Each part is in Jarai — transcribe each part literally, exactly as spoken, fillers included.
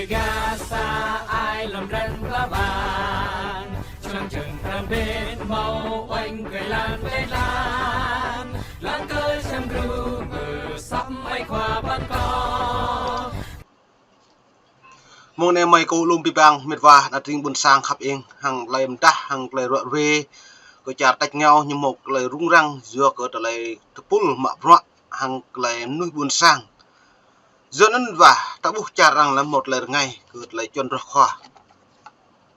Gah sa ai lŏm ren pla ƀang, čơlăng čơng pran ƀing hmâo uêñ kơ lăn plei lăn, lăng kơ čăm gru mơ săp mai khua ƀăn kơ. Mông anai mơi kơ lŏm abih bang mĕt wa ană tring ƀuôn sang khăp ing, hăng tơlơi mơdah, hăng tơlơi ruă ruê, kơ čar tač rơngiao ñu hmâo tơlơi rŭng răng, yua kơ tơlơi tơpul mă bruă, hăng tơlơi mơnuih ƀuôn sang. Yua anŭn mĕt wa, ta ƀuh čar arăng lăm hmâo tơlơi rơngai, kơ tơlơi čuăn roh khua.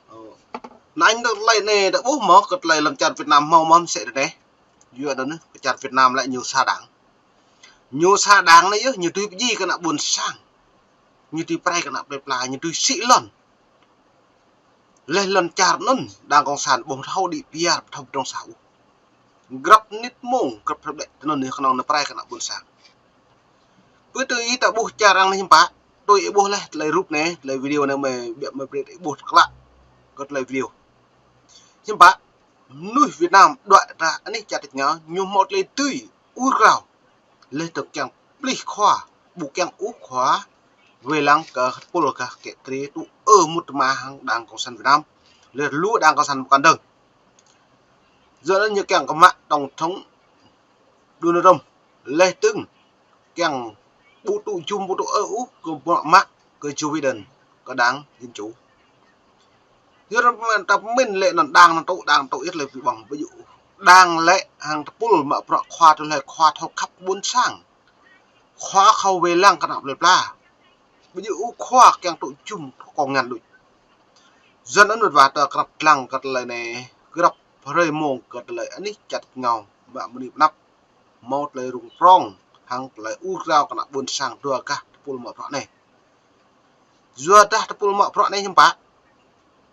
Ơ, anŭn tơlơi anai ta ƀuh mơ̆ kơ tơlơi lăm čar Việt Nam hmâo mơ̆n sĕ anai. Yua anŭn kơ čar Việt Nam lĕ ñu sa đảng. Ñu sa đảng anai yơh, ñu tui pơjing kơ ană ƀuôn sang. Ñu tui prai kơ ană plei pla, ñu tui sĭ lŏn. Leh lŏn čar anŭn, đảng cộng sản ƀu thâo đĭ piar, ƀu thâo pơdrŏng sa ôh. Grăp mơnit mông, grăp hrơi ƀlĕ, tơ anŭn ñu kơnơ̆ng anai prai kơ ană ƀuôn sang. Pơ tui ih ta ƀuh čar arăng anai hiư̆m pă, tui ih ƀuh leh, tơlơi rup anai, tơlơi video anai mơi, biă mơi brơi ih ƀuh tơklă, kơ tơlơi video. Hiư̆m pă, mơnuih Việt Nam, đuaĭ ta, anai čar tač rơngiao, ñu hmâo tơlơi tui, ur krao. Leh dơ̆ng kiăng plih khua, ƀu kiăng ôh khua, wai lăng kơ tơpul gah kĕ krê tŭ ơ mŭt tơma hăng đảng cộng sản Việt Nam. Leh lu đảng cộng sản ƀu kăn dơ̆ng. Yua anŭn ñu kiăng kơ mă tổng thống Donald Trump. Leh dơ̆ng kiăng ƀu tŭ jum ƀu tŭ ơ ôh kơ mă kơ Joe Biden, kơ đảng Dân Chủ. Yua anŭn ta pơmĭn lĕ anŭn đảng anŭn tŭ, đảng tŭ yơh lĕ ƀu ƀơ̆ng ƀu djơ̆. Đảng lĕ hăng tơpul mă bruă khua tơlơi khua thâo khăp ƀuôn sang. Khua khâo wai lăng kơ ană plei pla. Ƀu djơ̆ ôh khua kiăng tŭ jum kông ngăn đôč. Yua anŭn mĕt wa ta krăp lăng kơ tơlơi anai, grăp hrơi mông kơ tơlơi anai čar tač rơngiao mă mơni pơnăp. Hmâo tơlơi rŭng prŏng, hăng tơlơi ur krao kơ ană ƀuôn sang dua gah tơpul mă bruă anai. Yua dah tơpul mă bruă anai hiư̆m pă,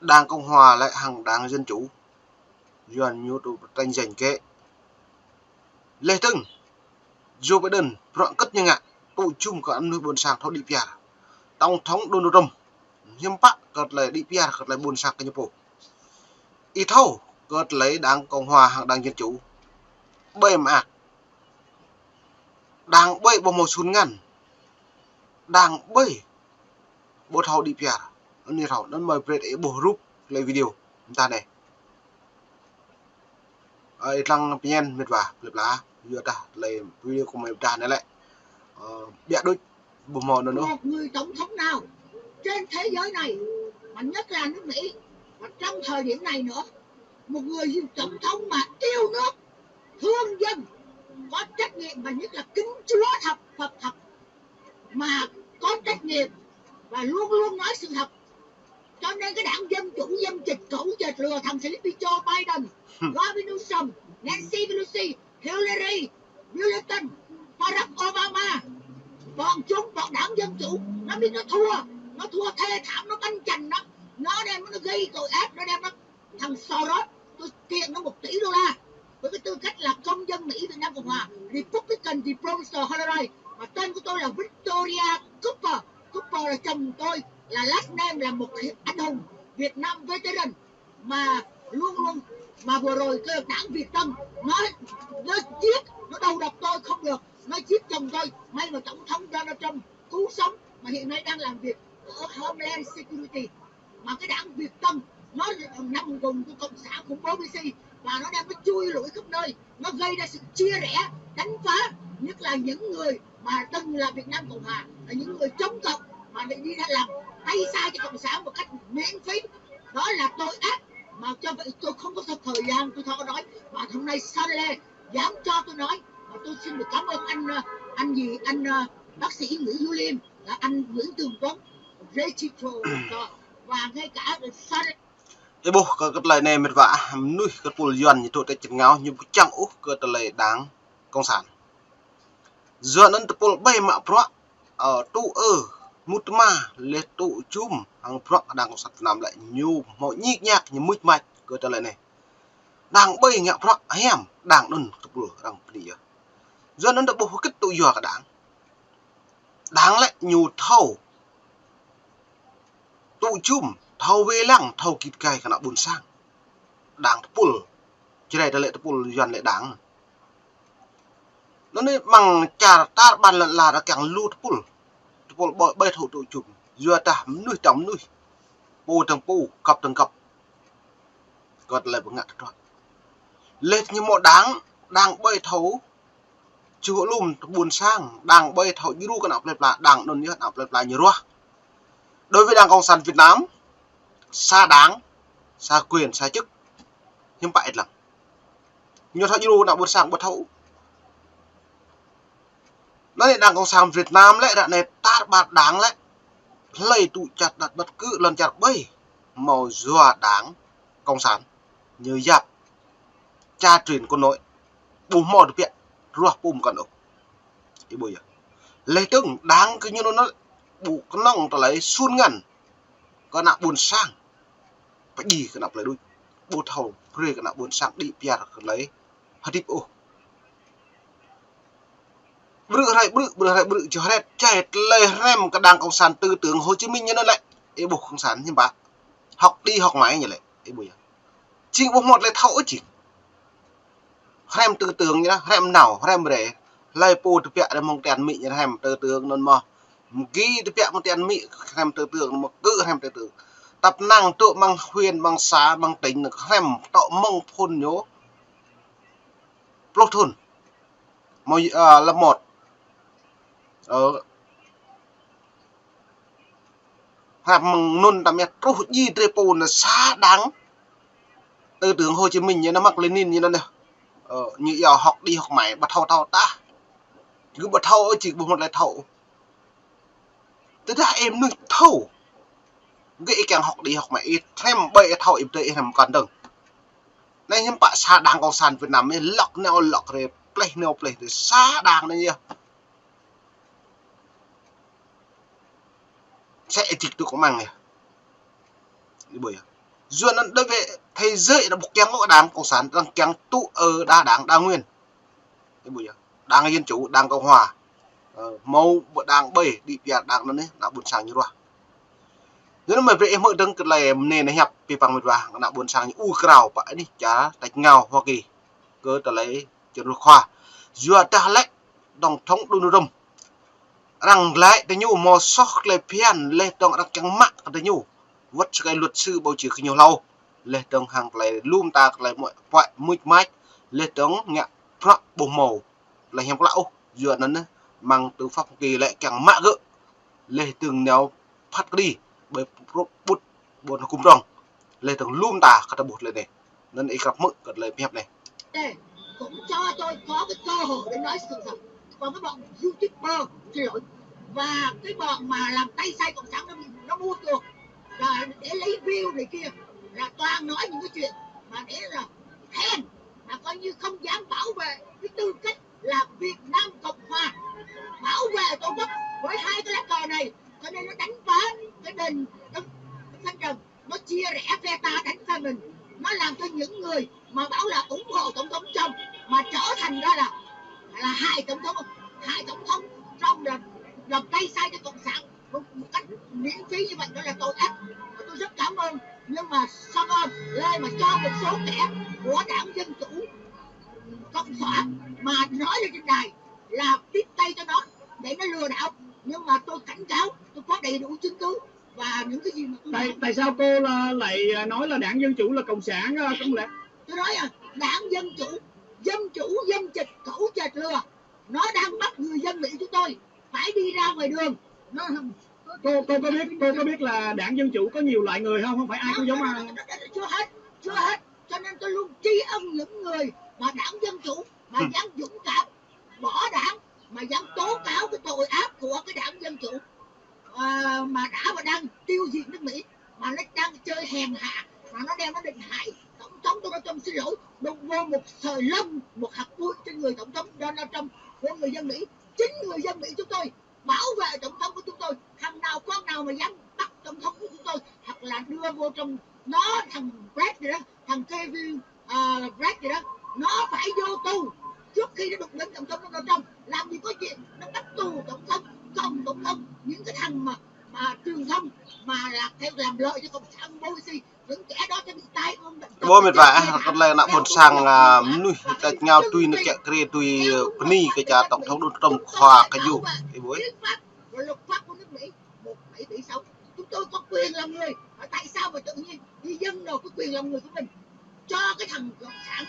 đảng Cộng hòa lĕ hăng đảng Dân Chủ. Yua ñu tŭ tranh giành kĕ. Leh dơ̆ng, Joe Biden, bruă hơgĕt ñu ngă, tŭ jum kơ mơnuih ƀuôn sang thâo đĭ piar. Tổng thống Donald Trump, hiư̆m pă kơ tơlơi đĭ piar kơ tơlơi ƀuôn sang kơ ñu pô. Ih thâo kơ tơlơi đảng Cộng hòa hăng đảng Dân Chủ. Ƀơi mơak. Đảng ƀơi ƀu hmâo sun ngăn. Đảng ƀơi ƀu thâo đĭ piar. Anai thâo, anŭn mơi brơi ih ƀuh rup tơlơi video. Mơta anai. Ơ, ih lăng pơñen mĕt wa, plei pla, yua dah tơlơi video kơ mơi ƀudah anai lĕ. Ơ, biă đôč, ƀu hmâo anŭn ôh. Một người tổng thống nào trên thế giới này, mà nhất là nước Mỹ, và trong thời điểm này nữa, một người tổng thống mà yêu nước, thương dân, có trách nhiệm và nhất là kính Chúa thật, Phật thật, mà có trách nhiệm và luôn luôn nói sự thật. Cho nên cái đảng Dân Chủ, dân Dịch, cẩu dịch lừa thằng Sleepy Joe Biden, Gavin Newsom, Nancy Pelosi, Hillary, Bill Clinton, Barack Obama, bọn chúng, bọn đảng Dân Chủ, nó biết nó thua, nó thua thê thảm, nó cắn chành nó, nó đem nó gây tội ác, nó đem nó, thằng Soros, tôi kiện nó một tỷ đô la với cái tư cách là công dân Mỹ Việt Nam Cộng Hòa, Republican Diplomat Honorary, mà tên của tôi là Victoria Cooper. Cooper là chồng tôi, là last name là một anh hùng Việt Nam veteran mà luôn luôn, mà vừa rồi cái đảng Việt Tân nó, nó giết, nó đầu độc tôi không được, nó giết chồng tôi, may mà tổng thống Donald Trump cứu sống mà hiện nay đang làm việc ở Homeland Security. Mà cái đảng Việt Tân nó nằm cùng với cộng sản khủng bố Việt Xi và nó đem nó chui lủi khắp nơi, nó gây ra sự chia rẽ, đánh phá, nhất là những người mà từng là Việt Nam Cộng Hòa, là những người chống cộng mà lại đi làm tay sai cho cộng sản một cách miễn phí. Đó là tội ác mà cho vậy tôi không có thời gian tôi thọ nói, mà hôm nay Sunday dám cho tôi nói, mà tôi xin được cảm ơn anh, ờ, anh gì, anh, ờ, bác sĩ Nguyễn Hữu Liêm, là anh Nguyễn Tường Tuấn, Ray Chitro, và ngay cả Sunday. Ih ƀuh kơ kơ tơlơi anai mĕt wa, mơnuih kơ tơpul Yuan ñu tŭ tĕč čơngao ñu ƀu čang ôh kơ tơlơi đảng cộng sản. Yua anŭn tơpul ƀai mă bruă, ơ, tŭ ơ, mŭt tơma, leh tŭ jum, hăng bruă đảng cộng sản Việt Nam lĕ ñu hmâo ñik ñak, ñu mŭč mač kơ tơlơi anai. Đảng ƀai ngă bruă hiam, đảng anŭn tơpul arăng bơni yơh. Yua anŭn ta ƀuh hơgĕt tŭ yua kơ đảng. Đảng lĕ ñu thâo tŭ jum, thâo wai lăng, thâo git gai kơ ană ƀuôn sang. Đảng tơpul, Jrai ta lĕ tơpul, Yuan lĕ đảng. Anŭn anai mơ̆ng čar tar ƀan lŏn ala ta kiăng lu tơpul. Tơpul ƀai, ƀai thâo tŭ jum. Yua dah mơnuih dơ̆ng mơnuih, pô dơ̆ng pô, gŏp dơ̆ng gŏp. Kơ tơlơi bơngăt tơdruă. Lĕ ñu mơ̆ đang, đang ƀơi thâo čuh lum ƀôn sang, đang ƀơi thâo djru kơ ană plơi pla, đang anŭn yơh ană plơi pla ñu ruah. Đối với Đảng Cộng sản Việt Nam, sa đảng, sa quyền, sa chức, hiư̆m pă ih lăng. Ñu thâo djru ană ƀôn sang ƀu thâo. Anai Đảng Cộng sản Việt Nam lĕ, ră anai tar ƀar đảng lĕ. Hlơi tŭ čăt đăt ƀăt kơ lŏn čar ƀơi. Hmâo yua Đảng Cộng sản. Ñu yap. Cha truyền con nối. Ƀu hmâo tơbiă. Ruah pum kăn ôh. Ih ƀuh yơh. Lĕ dơ̆ng đảng kơ ñu anŭn ƀu kơnơ̆ng tơlơi sun ngăn. Kơ ană ƀôn sang. Pơdjai kơ ană plơi đôč. Ƀu thâo brơi kơ ană ƀôn sang đĭ pơyơr kơ tơlơi hơdip ôh. Brư̆ hrơi brư̆, brư̆ hrơi brư̆, čơhrĕt, čai tơlơi hrăm kơ Đảng Cộng sản tư tưởng Hồ Chí Minh ñu anŭn lĕ. Ih ƀuh Cộng sản hiư̆m pă. Học đi học mãi ñu lĕ. Ih ƀuh yơh. Jing ƀu hmâo tơlơi thâo ôh jing. Hrăm tư tưởng ñu anŭn, hrăm nao, hrăm rê. Hlơi pô tơbiă rê mơ̆ng tian mĭ ñu hrăm tư tưởng anŭn mơ̆. Mơgi tơbiă mơ̆ng tian mĭ hrăm tư tưởng anŭn mơ̆ kơ hrăm tư tưởng. Tăp năng tŭ mơ̆ng huyện, mơ̆ng xã, mơ̆ng tỉnh anŭn hrăm tŭ mơ̆ng phun ñu. Pluh thŭn. Mơ̆, a, lăm mơ̆t. Ơ. Hrăm mơ̆ng anŭn tơm yơh truh djai drơi pô anŭn sa đảng. Tư tưởng Hồ Chí Minh ñu anŭn, Mác Lênin ñu anŭn. Ơ, ñu yua học đi học mãi, ƀu thâo thâo tah. Gơ̆ ƀu thâo ôh, jing ƀu hmâo tơlơi thâo. Tơdah ih mơnuih thâo. Gơ̆ ih kiăng học đi học mãi, ih hrăm ƀơi ih thâo ih brơi ih hrăm kăn dơ̆ng. Anai hiư̆m pă sa đảng Cộng sản Việt Nam ih lŏk nao lŏk rê, pleh nao pleh rê, sa đảng anai yơh. Sẽ ih dik tŭ kơ măng yơh. Ih ƀuh yơh. Yua anŭn đối với thế giới anŭn ƀu kiăng ôh Đảng Cộng sản, đang kiăng tŭ ơ đa đảng đa nguyên. Ih ƀuh yơh. Đảng Dân Chủ, Đảng Cộng Hòa. Ơ, hmâo ƀơi đảng ƀơi, đĭ pơyơr đảng anŭn anai, ană ƀôn sang ñu ruah. Yua anŭn mơ̆ brơi ih hmư̆ dơ̆ng kơ tơlơi mơnê anai hiăp, pơpă mơ̆ ruah, ană ƀôn sang ñu ur krao pă anih čar tač rơngiao Hoa Kỳ. Kơ tơlơi čơrŭ khua. Yua dah lĕ, tổng thống Donald Trump. Arăng glaĭ tơ ñu hmâo soh tơlơi phiăn, laih dơ̆ng arăng kiăng mă kơ tơ ñu. Wơ̆t sa kơi luật sư bầu cử kơ ñu hlâo. Laih dơ̆ng hăng tơlơi lŏm ta tơlơi muă puă muč mač, laih dơ̆ng ngă bruă ƀu hmâo. Tơlơi hiam klă ôh, yua anŭn anai, mơ̆ng tư pháp Hoa Kỳ lĕ kiăng mă gơ̆. Laih dơ̆ng nao phat kơđi, ƀơi prup ƀut ƀôn hơkŭm rŏng. Laih dơ̆ng lŏm ta kơ ta ƀuh tơlơi anai. Anŭn ih krăp hmư̆ kơ tơlơi pơhiăp anai. Đây, cũng cho tôi có cái cơ hội để nói sự thật. Còn cái bọn YouTuber, xin lỗi, và cái bọn mà làm tay sai cộng sản nó, nó mua chuộc, là để lấy view này kia, là toàn nói những cái chuyện mà để là khen, mà coi như không dám bảo vệ cái tư cách là Việt Nam Cộng Hòa, bảo vệ Tổ quốc với hai cái lá cờ này, cho nên nó đánh phá cái đền Trần Thánh Trần, nó chia rẽ phe ta đánh phe mình, nó làm cho những người mà bảo là ủng hộ tổng thống Trump mà trở thành ra là, là hại tổng thống, hại tổng thống Trump, là làm tay sai cho cộng sản một, một cách miễn phí như vậy, đó là tội ác. Và tôi rất cảm ơn, nhưng mà sao ơn Lê mà cho một số kẻ của đảng Dân Chủ Cộng sản mà nói lên trên đài là tiếp tay cho nó để nó lừa đảo, nhưng mà tôi cảnh cáo, tôi có đầy đủ chứng cứ và những cái gì mà tôi... Tại, tại sao cô là lại, à, nói là Đảng Dân Chủ là cộng sản, à, không lẽ? Tôi nói à, Đảng Dân Chủ, dân chủ, dân chịch, khẩu chệch lừa, nó đang bắt người dân Mỹ chúng tôi phải đi ra ngoài đường. Nó... Cô, cô có biết, cô có biết là Đảng Dân Chủ có nhiều loại người không? Không phải ai cũng giống ai. Chưa hết, chưa hết. Cho nên tôi luôn tri ân những người mà Đảng Dân Chủ mà dám dũng cảm bỏ đảng, mà dám tố cáo cái tội ác của cái Đảng Dân Chủ, ờ, mà đã và đang tiêu diệt nước Mỹ, mà nó đang chơi hèn hạ, mà nó đang, nó định hại Tổng thống Donald Trump. Xin lỗi, đừng vô một sợi lông, một hạt bụi trên người Tổng thống Donald Trump của người dân Mỹ. Chính người dân Mỹ chúng tôi bảo vệ Tổng thống của chúng tôi. Thằng nào, con nào mà dám bắt Tổng thống của chúng tôi hoặc là đưa vô trong nó, thằng Brett gì đó, thằng Kevin, à, Brett gì đó, nó phải vô tù trước khi nó đụng đến Tổng thống Donald Trump. Làm gì có chuyện nó bắt tù Tổng thống, còng Tổng thống, những cái thằng mà, mà truyền thông mà là theo làm lợi cho Cộng sản Morrissey. Ƀu mĭt wa, ơ, kơ tơlơi ană ƀôn sang, a, mơnuih ta ngao tui nao kiă kriê tui, ơ, bơni kơ čar Tổng thống Donald Trump khua kơ ñu. Ih ƀuh. Bảy tỷ sáu. Chúng tôi có quyền làm người. Mà tại sao mà tự nhiên đi dâng nộp cái quyền làm người của mình cho cái thằng cộng sản?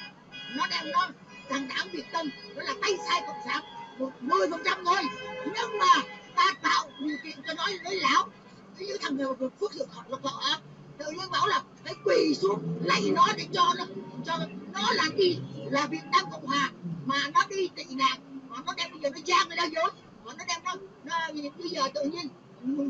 Nó đang, nó, thằng đảng Việt Tân nó là tay sai cộng sản một mười phần trăm thôi, nhưng mà ta tạo điều kiện cho nó nới lỏng. Ví dụ thằng Phước Thọ, Lộc Thọ á, tự nhiên bảo là phải quỳ xuống lạy nó để cho nó, cho nó là đi là Việt Nam Cộng Hòa, mà nó đi tị nạn, mà nó đang bây giờ nó gian, nó nói dối, mà nó đang, nó, nó bây giờ tự nhiên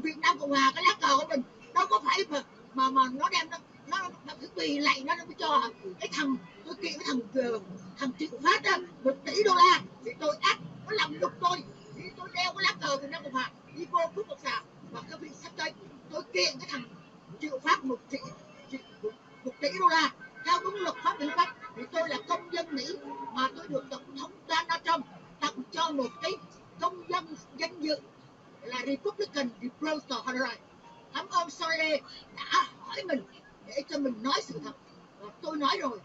Việt Nam Cộng Hòa cái lá cờ của mình đâu có phải mà, mà mà nó đang, nó nó, nó cứ quỳ lạy nó, nó mới cho cái thằng, tôi kiện cái thằng, ờ, thằng Triệu Phát đó một tỷ đô la thì tôi ắt nó làm nhục tôi, thì tôi đeo cái lá cờ Việt Nam Cộng Hòa đi vô cướp cộng sản. Và cái vị sắp tới tôi kiện cái thằng Triệu Phát một tỷ, một tỷ đô la theo đúng luật pháp hiến pháp, thì tôi là công dân Mỹ mà tôi được tổng thống Donald Trump tặng cho một cái công dân danh dự là Republican Reporter Honorary. Cảm ơn Soi Lê đã hỏi mình để cho mình nói sự thật. Và tôi nói rồi.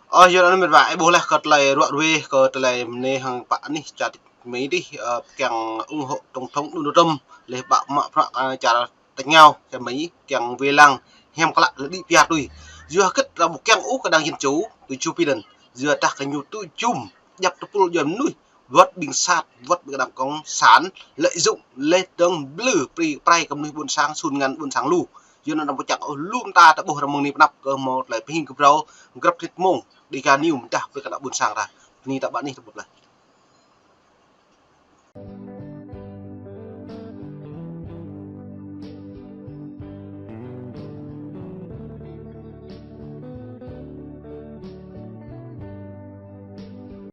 Ơ, yua anŭn mĕt wa, ih ƀuh laih kơ tơlơi ruă ruê, kơ tơlơi mơnê hăng pă anih čar Mi dih, ơ, kiăng ủng hộ tổng thống Donald Trump, laih ƀă mă prăk, ơ, čar tơngao, čar Mi, kiăng wai lăng, hiam klă lĕ đĭ pia tui. Yua hơget arăng ƀu kiăng ôh kơ đảng Dân Chủ, tui Joe Biden. Yua dah kơ ñu tŭ jum, djăp tơpul djuai mơnuih, wơ̆t ƀing sat, wơ̆t ƀing đảng cộng sản, lợi dụng, laih dơ̆ng blư̆, pri, prai kơ mơnuih ƀôn sang, sun ngăn ƀôn sang lu. Yua anŭn arăng ƀu kiăng ôh, lŏm ta ta ƀuh arăng mơ̆ng anai pơ anăp kơ hmâo tơlơi pơhing kơƀrâo, grăp thit mông, Dega News mơdah brơi kơ ană ƀôn sang ta. Anai ta ƀă anih ta ƀuh laih.